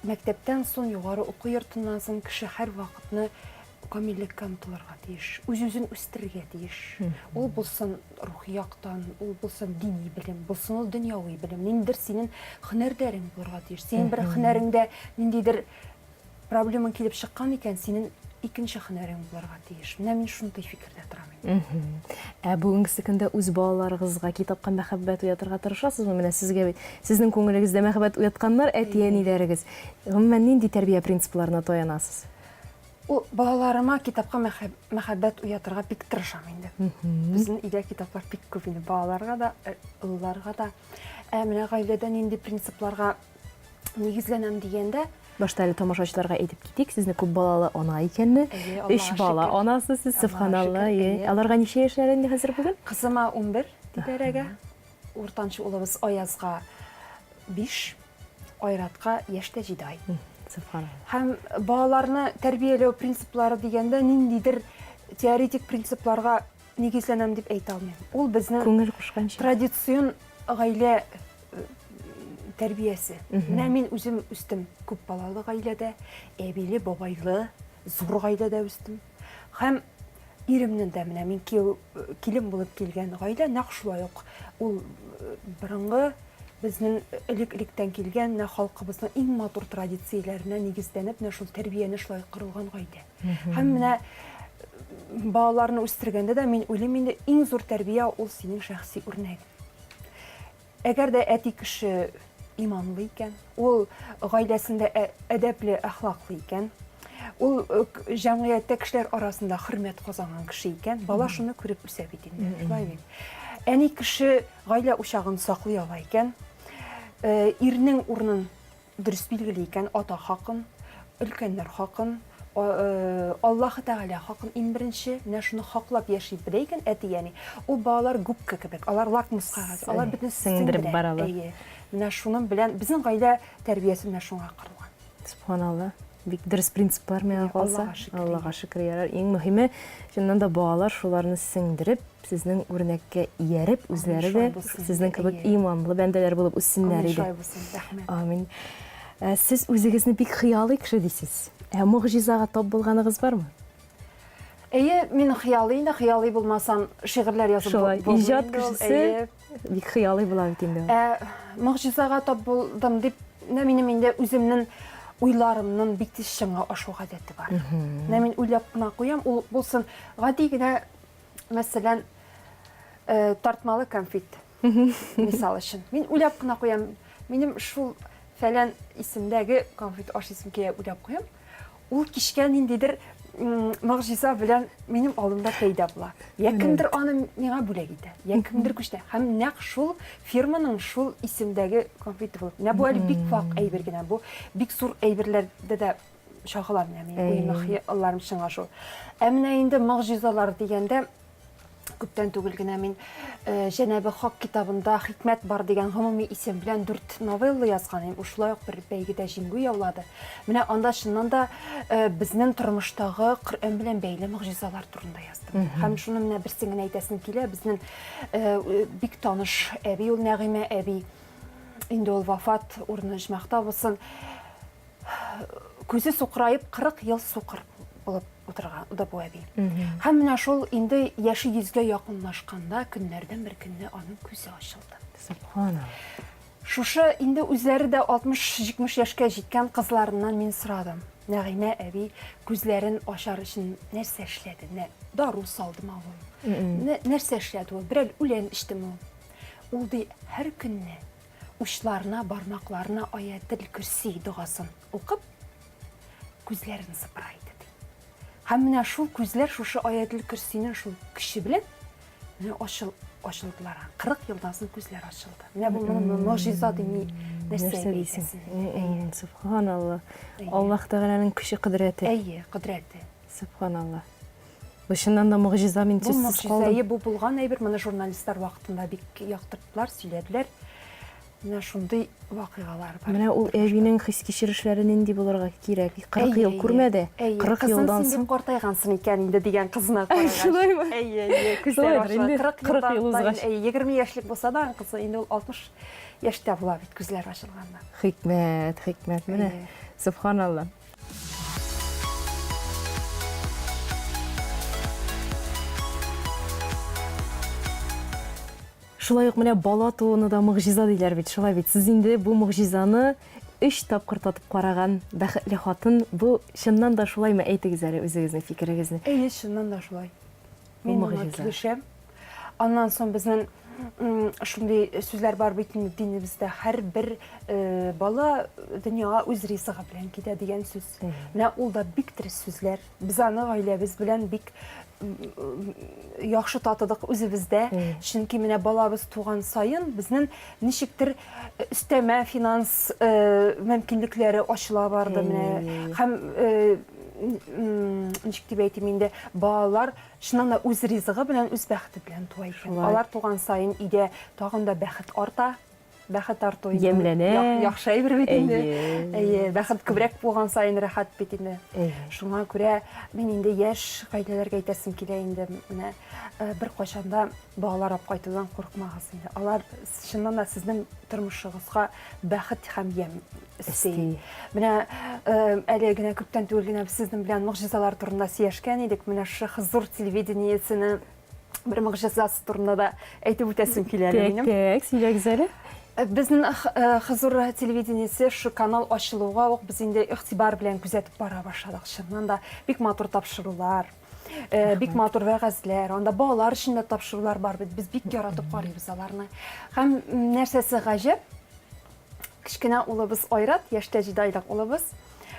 Speaker 2: мәктәптән соң, югары уку йортыннан соң кеше һәрвакытны камиллеккә омтылырга тиеш, үз-үзен үстерергә тиеш. Ул булсын рухи яктан, ул булсын дини белем, булсын ул дөньяви белем. Ниндидер синең һөнәрләрең булырга тиеш. Синең бер һөнәреңдә ниндидер проблемаң килеп чыккан икән, синең икенче һөнәрең булырга тиеш. Менә мин шундый фикердә торам инде.
Speaker 1: Ә бүгенгесе көндә үз балаларыгызга китапка мәхәббәт уятырга тырышасызмы? Менә сезгә бит сезнең күңелегездә мәхәббәт уятканнар әти-әниләрегез. Гомумән, нинди тәрбия принципларына таянасыз?
Speaker 2: Ул балаларыма китапка мәхәббәт уятырга бик тырышам инде. Безнең өйдә китаплар бик күп инде, балаларга да, э, олыларга да. Ә менә гаиләдә нинди принципларга нигезләнәм дигәндә,
Speaker 1: Башта әле тамашачыларга әйтеп китик, сезне күп балалы ана икәнне. Өч бала анасы сез, сөбханалла. Аларга ничә яшьләр инде хәзер бүген?
Speaker 2: Кызыма 11 дип Уртанчы улыбыз Аязга 5, Айратка яшь тә 7 ай.
Speaker 1: Сөбханалла.
Speaker 2: Һәм балаларны тәрбияләү принциплары дигәндә ниндидер теоретик принципларга нигезләнәм дип әйтә алмыйм. Ул безнең
Speaker 1: күңел кушканча
Speaker 2: традицион гаилә э, тәрбиясе. Менә мин үзем үстем күп балалы гаиләдә, әбиле, бабайлы, зур гаиләдә үстем. Һәм иремнең дә менә мин кияү э, килен булып килгән гаилә нәкъ шулай ук ул э, борынгы безнең элек-электән килгән менә халкыбызның иң матур традицияләренә нигезләнеп менә шул тәрбияне шулай корылган гаилә. Һәм менә балаларны үстергәндә дә мин уйлыйм инде иң зур тәрбия ул синең шәхси үрнәгең. Әгәр дә әти кеше иманлы икән, ул гаиләсендә әдәпле, әхлаклы икән, ул э, җәмгыятьтә кешеләр арасында хөрмәт казанган кеше икән, бала шуны күреп үсә бит инде, шулай бит. Әни кеше гаилә учагын саклый ала икән, э, ирнең урынын дөрес билгели икән, ата хакын, өлкәннәр хакын, Аллаһы Тәгалә хакын иң беренче, менә шуны хаклап яши белә икән әти-әни, ул балалар губка кебек, алар лакмус кәгазе, алар бөтен
Speaker 1: сеңдереп баралар.
Speaker 2: Әйе. Менә шуның белән безнең гаилә тәрбиясе менә шуңа корылган.
Speaker 1: Субханалла. Бик дөрес принциплар миңа калса. Аллаһка шөкер, ярар. Иң мөһиме, чыннан да балалар шуларны сеңдереп, Сезнең үрнәккә ияреп, үзләре дә сезнең кебек иманлы бәндәләр булып үссеннәр иде.
Speaker 2: Шулай булсын, рәхмәт.
Speaker 1: Амин. Ә, сез үзегезне бик хыялый кеше дисез. Ә могҗизага тап булганыгыз бармы?
Speaker 2: Әйе, мин хыялый инде, хыялый булмасам, шигырьләр язып
Speaker 1: Шулай, иҗат кешесе бик хыялый була бит инде.
Speaker 2: Ә могҗизага тап булдым дип, менә минем инде үземнең уйларымның бик тиз чынга ашу гадәте бар. Менә мин уйлап кына куям, ул булсын гади генә Мәсәлән, э, тартмалы конфет. Мисал өчен, мин уйлап кына куям, минем шул фәлән исемдәге конфет ашыйсым килә уйлап куям. Ул кичкә ниндидер могҗиза белән минем алдымда пәйда була. Я кемдер аны миңа бүләк итә, я кемдер күчтә. Һәм нәкъ шул фирманың шул исемдәге конфеты булып. Менә бу әле бик вак әйбер генә. Бу бик зур әйберләрдә дә чагыла менә минем уем, хыялларым чынга шул. Ә менә инде могҗизалар дигәндә, Күптән түгел генә мин э, Җәнәбе Хак китабында Хикмәт бар дигән гомуми исем белән дүрт новелла язган идем. Ул шулай ук бер бәйгедә җиңү яулады. Менә анда чыннан да э, безнең тормыштагы Коръән белән бәйле могҗизалар турында яздым. Һәм шуны менә берсен генә әйтәсем килә. Безнең э, бик таныш әби ул Нәгыймә әби. Инде ул вафат, урыны оҗмахта булсын. Күзе сукыраеп 40 ел сукыр булып утырган да бу әби. Һәм менә шул инде яше йөзгә якынлашканда көннәрдән бер көнне аның күзе ачылды.
Speaker 1: Субханалла.
Speaker 2: Шушы инде үзләре дә 60-70 яшькә җиткән кызларыннан мин сорадым. Нәгыймә әби күзләрен ачар өчен нәрсә эшләде? Нә, дару салдымы ул? Нәрсә эшләде ул? Берәр үлән эчтеме ул? Ул ди, һәр көнне учларына, бармакларына аятел-көрси догасын укып, күзләрен сыпыра иде, ди. Һәм менә шул күзләр шушы аятел-көрсинең шул көче белән менә ачыл, ачылдылар. 40 елдан соң күзләр ачылды. Менә бу моны могҗиза дими нәрсә
Speaker 1: дисең? Субханалла. Аллаһ Тәгаләнең көче, кодрәте.
Speaker 2: Әйе, кодрәте.
Speaker 1: Субханалла. Бу чыннан да могҗиза, мин сүзсез
Speaker 2: калдым. Бу могҗиза, бу булган әйбер, моны журналистлар вакытында бик яктырттылар, сөйләделәр. Менә шундый вакыйгалар бар.
Speaker 1: Менә ул әбинең хис-кичерешләре нинди булырга кирәк? 40 ел күрмәде.
Speaker 2: 40 елдан соң. Кызым, син бик картайгансың икән инде дигән кызына
Speaker 1: карагач. Шулаймы?
Speaker 2: Әйе, әйе, күзләре ачыла. 40 ел узгач. Әйе, 20 яшьлек булса да, кызы инде ул 60 яшьтә була бит күзләре ачылганда.
Speaker 1: Хикмәт, хикмәт. Менә, субханалла. Шулай ук менә бала тууны да могҗиза диләр бит, шулай бит. Сез инде бу могҗизаны өч тапкыр татып караган бәхетле хатын. Бу чыннан да шулаймы? Әйтегез әле үзегезнең фикерегезне.
Speaker 2: Әйе, чыннан да шулай. Мин моңа килешәм. Аннан соң безнең шундый сүзләр бар бит инде динебездә, һәрбер э, бала дөньяга үз ризыгы белән килә дигән сүз. Менә ул да бик дөрес сүзләр. Без аны гаиләбез белән бик яхшы татыдык үзебездә. Чөнки менә балабыз туган саен безнең ничектер э, өстәмә финанс э, мөмкинлекләре ачыла барды менә. Һәм ничек дип әйтим инде, балалар Чыннан да үз ризыгы белән, үз бәхете белән туа икән. Алар туган саен өйдә тагын да бәхет арта. Бәхет арту инде.
Speaker 1: Ямьләнә.
Speaker 2: Яхшы әйбер бит инде. Әйе, бәхет күбрәк булган саен рәхәт бит инде. Шуңа күрә мин инде яшь гаиләләргә әйтәсем килә инде, менә э, беркайчан да балалар алып кайтудан курыкмагыз инде. Алар чыннан да сезнең тормышыгызга бәхет һәм ямь өсти. Менә әле генә күптән түгел генә без сезнең белән могҗизалар турында сөйләшкән идек. Менә шушы Хозур телевидениесенең бер могҗизасы турында да әйтеп үтәсем килә әле минем.
Speaker 1: Так, сөйләгез әле.
Speaker 2: Безнең Хозур телевидениесе шушы канал ачылуга ук без инде игътибар белән күзәтеп бара башладык. Чыннан да бик матур тапшырулар, бик матур вәгазьләр, анда балалар өчен дә тапшырулар бар бит. Без бик яратып карыйбыз аларны. Һәм нәрсәсе гаҗәп, Кечкенә улыбыз Айрат, яшьтә җиде айлык улыбыз,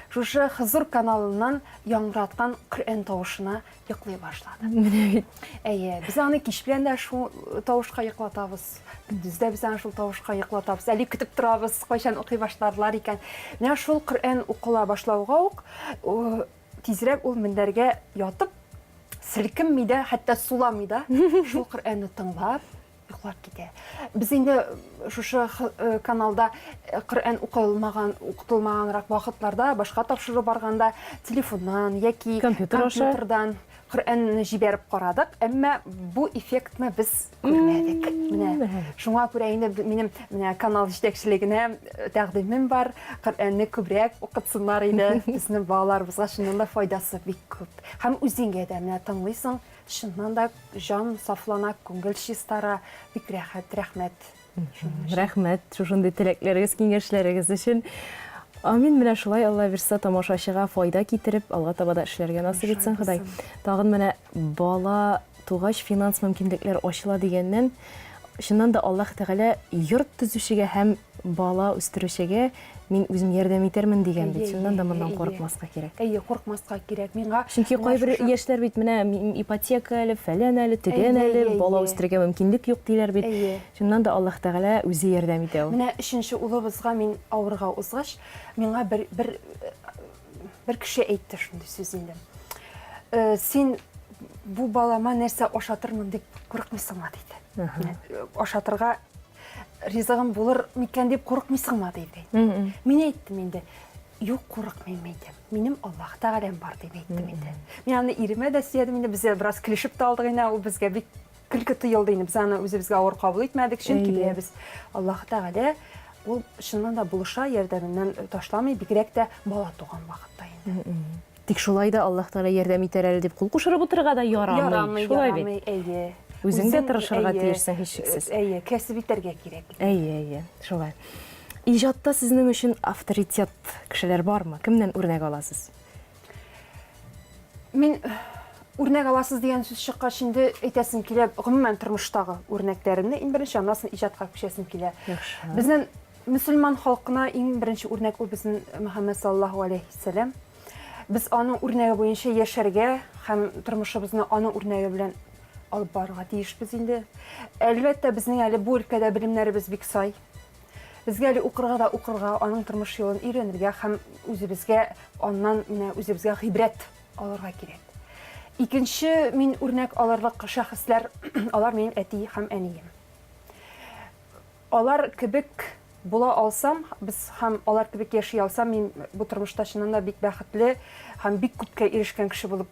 Speaker 2: шушы Хозур каналыннан яңгыраткан Коръән тавышына йоклый башлады.
Speaker 1: Менә бит.
Speaker 2: Әйе, без аны кич белән дә шул тавышка йоклатабыз. Көндез дә без аны шул тавышка йоклатабыз. Әле көтеп торабыз, кайчан укый башларлар икән. Менә шул Коръән укыла башлауга ук, тизрәк ул мендәргә ятып, селкенми дә, хәтта суламый да, шул Коръәнне тыңлап, йоклап китә. Без инде шушы э, каналда э, Коръән укылмаган, укытылмаганрак вакытларда, башка тапшыру барганда телефоннан яки
Speaker 1: Компьютер аша.
Speaker 2: компьютердан Коръәнне җибәреп карадык, әмма бу эффектны без күрмәдек. Менә шуңа күрә инде минем менә канал җитәкчелегенә э, тәкъдимем бар, Коръәнне күбрәк укытсыннар иде. Безнең балаларыбызга чыннан да файдасы бик күп. Һәм үзеңгә дә менә тыңлыйсың, Чыннан да җан сафлана, күңел чистара, бик рәхәт, рәхмәт.
Speaker 1: Рәхмәт шушындый теләкләрегез, киңәшләрегез өчен. Амин, менә шулай Алла бирса тамашачыга файда китереп, алга таба да эшләргә насыйп итсен Ходай. Тагын менә бала тугач финанс мөмкинлекләр ачыла дигәннән, Чыннан да Аллаһ Тәгалә йорт төзүчегә һәм бала үстерүчегә мин үзем ярдәм итәрмен дигән бит. Чыннан да моннан курыкмаска кирәк.
Speaker 2: Әйе, курыкмаска кирәк. Миңа
Speaker 1: Чөнки кайбер яшьләр бит менә ипотека әле, фәлән әле, төгән әле, бала үстерергә мөмкинлек юк диләр бит. Чыннан да Аллаһ Тәгалә үзе ярдәм итә ул.
Speaker 2: Менә өченче улыбызга мин авырга узгач, миңа бер бер бер кеше әйтте шундый сүз инде. Э, син бу балама нәрсә ашатырмын дип курыкмыйсыңмы диде. Э, ашатырга ризыгым булыр микән дип курыкмыйсыңмы диде. Мин әйттем инде, юк курыкмыйм әйтәм. Минем Аллаһ Тәгаләм бар дип әйттем инде. Мин аны иремә дә сөйләдем инде, без бераз көлешеп тә алдык инде, ул безгә бик көлке тоелды инде. Без аны үзебезгә авыр кабул итмәдек, чөнки беләбез, Аллаһ Тәгалә ул чыннан да булыша, ярдәменнән ташламый, бигрәк тә бала туган вакытта инде.
Speaker 1: Тик шулай да Аллаһ Тәгалә ярдәм итәр әле дип кул кушырып утырырга да ярамый.
Speaker 2: Ярамый,
Speaker 1: шулай
Speaker 2: ярамый, бит. Әйе.
Speaker 1: Үзең дә тырышырга тиешсең һичшиксез.
Speaker 2: Әйе, кәсеп итәргә кирәк.
Speaker 1: Әйе, әйе, шулай. Иҗатта сезнең өчен авторитет кешеләр бармы? Кемнән үрнәк аласыз?
Speaker 2: Мин үрнәк аласыз дигән сүз чыккач инде әйтәсем килә, гомумән тормыштагы үрнәкләремне иң беренче, аннан соң иҗатка күчәсем килә.
Speaker 1: Яхшы.
Speaker 2: Безнең мөселман халкына иң беренче үрнәк ул безнең Мөхәммәд саллаллаһу алейһи сәлам. Без аның үрнәге буенча яшәргә һәм тормышыбызны аның үрнәге белән алып барырга тиешбез инде. Әлбәттә, безнең әле бу өлкәдә белемнәребез бик сай. Безгә әле укырга да укырга, аның тормыш юлын өйрәнергә һәм үзебезгә аннан менә үзебезгә гыйбрәт алырга кирәк. Икенче мин үрнәк алырлык шәхесләр, алар минем әти һәм әнием. Алар кебек була алсам, без һәм алар кебек яши алсам, мин бу тормышта чыннан да бик бәхетле һәм бик күпкә ирешкән кеше булып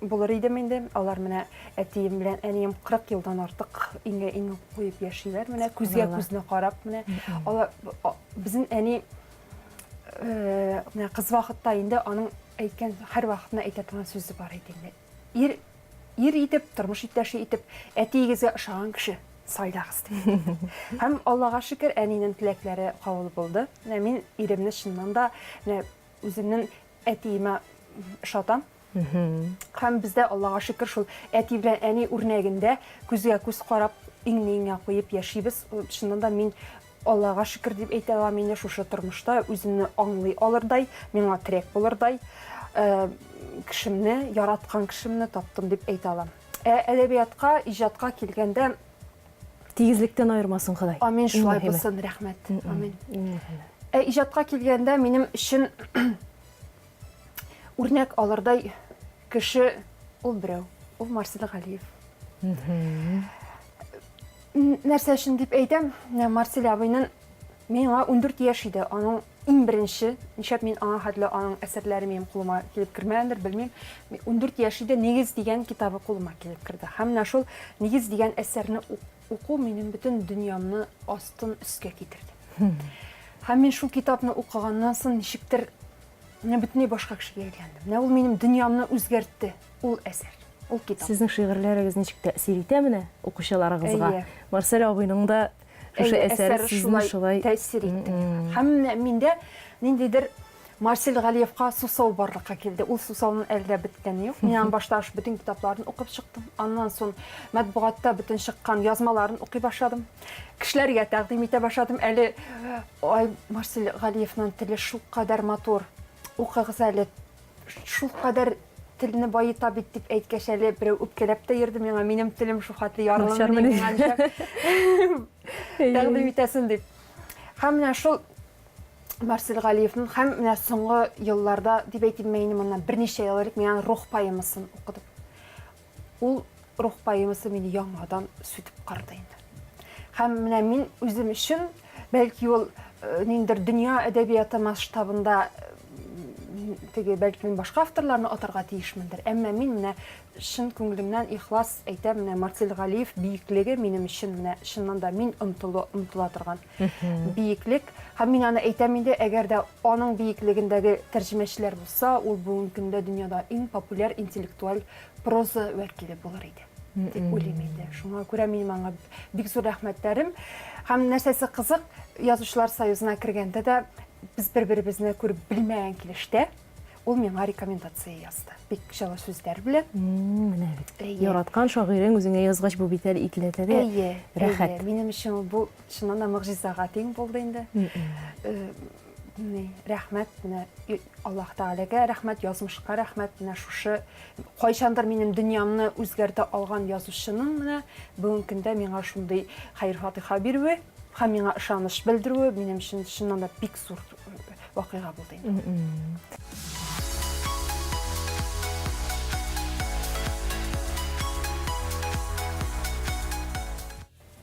Speaker 2: булыр идем инде. Алар менә әтием белән әнием 40 елдан артык иңгә иң куеп яшиләр. Менә күзгә күзне карап, менә алар безнең әни э, менә кыз вакытта инде аның әйткән һәр вакытны әйтә торган сүзе бар иде инде. Ир, ир итеп, тормыш иптәше итеп, әтиегезгә ошаган кеше сайлагыз дип. Һәм Аллага шөкер, әнинең теләкләре кабул булды. Менә мин иремне чыннан да менә үземнең әтиемә ошатам. Һәм бездә Аллага шөкер шул әти белән әни үрнәгендә күзгә күз карап, иңне иңгә куеп яшибез. Чыннан да мин Аллага шөкер дип әйтә алам инде шушы тормышта үземне аңлый алырдай, миңа терәк булырдай э, кешемне, яраткан кешемне таптым дип әйтә алам. Ә әдәбиятка, иҗатка килгәндә
Speaker 1: Тигезлектән аермасын Ходай.
Speaker 2: Амин, шулай булсын, рәхмәт. Амин. Ә иҗатка килгәндә минем өчен үрнәк алырдай кеше ул берәү, ул Марсель Галиев. Нәрсә өчен дип әйтәм, менә Марсель абыйның миңа 14 яшь иде, аның иң беренче, нишләп мин аңа хәтле аның әсәрләре минем кулыма килеп кермәгәндер, белмим. 14 яшь иде, Нигез дигән китабы кулыма килеп керде. Һәм менә шул Нигез дигән әсәрне уку минем бөтен дөньямны астын өскә китерде. Һәм мин шул китапны укыганнан соң ничектер менә бөтенләй башка кешегә әйләндем. Менә ул минем дөньямны үзгәртте. Ул әсәр, ул китап.
Speaker 1: Сезнең шигырьләрегез ничек тәэсир итә менә укучыларыгызга?
Speaker 2: Әйе.
Speaker 1: Марсель абыйның да шушы
Speaker 2: Әйе,
Speaker 1: әсәре
Speaker 2: әсәре
Speaker 1: сезне
Speaker 2: шулай
Speaker 1: шулай
Speaker 2: тәэсир итте миңа. Һәм менә миндә ниндидер Марсель Галиевка сусау барлыкка килде. Ул сусауның әле дә беткәне юк. Мин аның башта ук бөтен китапларын укып чыктым. Аннан соң матбугатта бөтен чыккан язмаларын укый башладым. Кешеләргә тәкъдим итә башладым. Әле ай, Марсель Галиевның теле шулкадәр матур. Укыгыз әле, Шулкадәр телне баета бит дип әйткәч әле берәү үпкәләп тә йөрде миңа, минем телем шулхәтле ярлымыни миңа нишләп тәкъдим итәсен дип. Һәм менә шул Марсель Галиевның һәм менә соңгы елларда дип әйтимме инде моннан берничә ел элек мин аның Рух поэмасын укыдым. Ул Рух поэмасы мине яңадан сүтеп кырды инде. Һәм менә мин үзем өчен, бәлки ул э, ниндидер дөнья әдәбияты масштабында э, теге бәлки мин башка авторларны атарга тиешмендер. Әмма мин менә чын күңелемнән ихлас әйтәм, менә Марсель Галиев биеклеге минем өчен менә чыннан да мин омтылу омтыла торган биеклек. Һәм мин аны әйтәм инде, әгәр дә аның биеклегендәге тәрҗемәчеләр булса, ул бүгенге көндә дөньяда иң популяр интеллектуаль проза вәкиле булыр иде дип уйлыйм инде. Шуңа күрә минем аңа бик зур рәхмәтләрем. Һәм нәрсәсе кызык, Язучылар союзына кергәндә дә без бер-беребезне күреп белмәгән килештә, Ул миңа рекомендация язды. Бик җылы сүзләр белән.
Speaker 1: Менә бит. Яраткан шагыйрең үзеңә язгач, бу бит әле икеләтә дә рәхәт.
Speaker 2: Әйе, минем өчен бу чыннан да могҗизага тиң булды инде. Ни, рәхмәт, менә Аллаһ Тәгаләгә рәхмәт, язмышка рәхмәт, менә шушы кайчандыр минем дөньямны үзгәртә алган язучының менә бүгенге көндә миңа шундый хәер-фатиха бирүе һәм миңа ышаныч белдерүе минем өчен чыннан да бик зур вакыйга булды инде.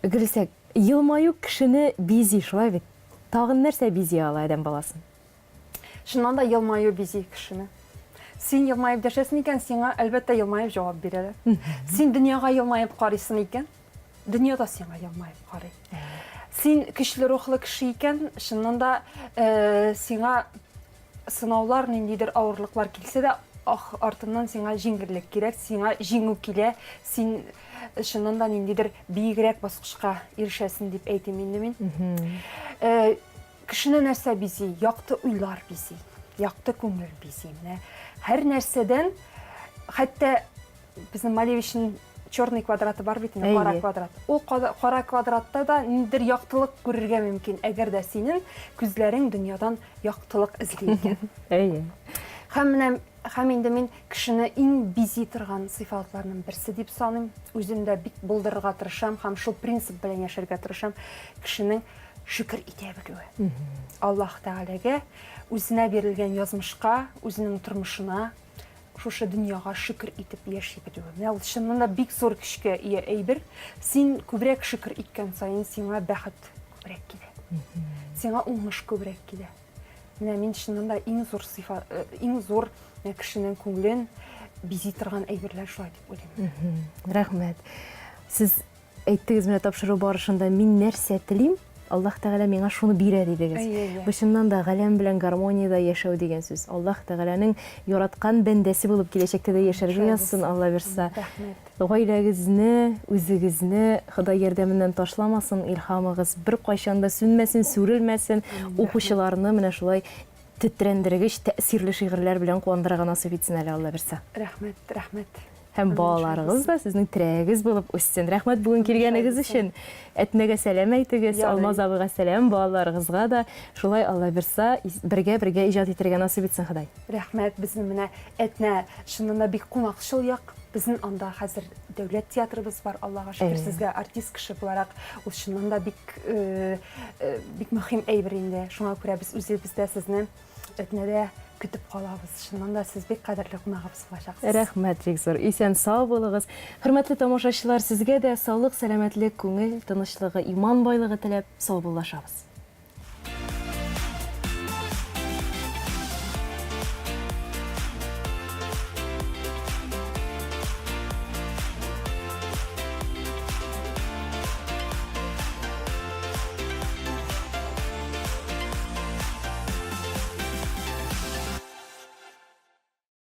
Speaker 1: Гөлсәк, елмаю кешене бизи, шулай бит? Тагын нәрсә бизи ала адәм баласын?
Speaker 2: Чыннан да елмаю бизи кешене. Син елмаеп дәшәсең икән, сиңа, әлбәттә, елмаеп җавап бирәләр. Син дөньяга елмаеп карыйсың икән, дөнья да сиңа елмаеп карый. Син көчле рухлы кеше икән, чыннан да э, сиңа сынаулар, ниндидер авырлыклар килсә дә, ах, артыннан сиңа җиңеллек кирәк, сиңа җиңү килә, син э, чыннан да ниндидер биегрәк баскычка ирешәсең дип әйтим инде мин. Э, кешене нәрсә бизи? Якты уйлар бизи, якты күңел бизи. Менә һәр нәрсәдән, хәтта Безнең Малевичның черный квадраты бар бит инде, кара квадрат. Ул кара квадратта да ниндидер яктылык күрергә мөмкин, әгәр дә синең күзләрең дөньядан яктылык эзли икән.
Speaker 1: Әйе.
Speaker 2: Һәм менә һәм инде мин кешене иң бизи торган сыйфатларның берсе дип саныйм. Үзем дә бик булдырырга тырышам һәм шул принцип белән яшәргә тырышам. Кешенең шөкер итә белүе. Аллаһ Тәгаләгә үзенә бирелгән язмышка, үзенең тормышына шушы дөньяга шөкер итеп яши белүе. Менә ул чыннан да бик зур көчкә ия әйбер. Син күбрәк шөкер иткән саен сиңа бәхет күбрәк килә. Сиңа уңыш күбрәк килә. Менә мин чыннан да иң зур сыйфат, э, иң зур э, кешенең күңелен бизи торган әйберләр шулай дип уйлыйм.
Speaker 1: Рәхмәт. Сез Әйттегез менә тапшыру барышында, мин нәрсә телим, Аллаһ Тәгалә миңа шуны бирә дидегез. Бу чыннан да галәм белән гармониядә яшәү дигән сүз. Аллаһ Тәгаләнең яраткан бәндәсе булып киләчәктә дә яшәргә язсын, Алла бирса. Гаиләгезне, үзегезне Ходай ярдәменнән ташламасын, илһамыгыз беркайчан да сүнмәсен, сүрелмәсен, укучыларны менә шулай тетрәндергеч, тәэсирле шигырьләр белән куандырырга насыйп итсен әле Алла бирса.
Speaker 2: Рәхмәт, рәхмәт.
Speaker 1: Һәм балаларыгыз да сезнең терәгегез булып үссен. Рәхмәт бүген килгәнегез өчен. Әтнәгә сәлам әйтегез, Алмаз абыйга сәлам, балаларыгызга да. Шулай Алла бирса, бергә-бергә иҗат итәргә насыйп итсен Ходай.
Speaker 2: Рәхмәт, безнең менә Әтнә чыннан да бик кунакчыл як. Безнең анда хәзер дәүләт театрыбыз бар, Аллага шөкер, сезгә артист кеше буларак, ул чыннан да бик э, э, бик мөһим әйбер инде. Шуңа күрә без үзебез дә сезне Әтнәдә көтеп калабыз. Чыннан да сез бик кадерле кунагыбыз булачаксыз.
Speaker 1: Рәхмәт бик зур. Исән сау булыгыз. Хөрмәтле тамашачылар, сезгә дә саулык, сәламәтлек, күңел тынычлыгы, иман байлыгы теләп саубуллашабыз.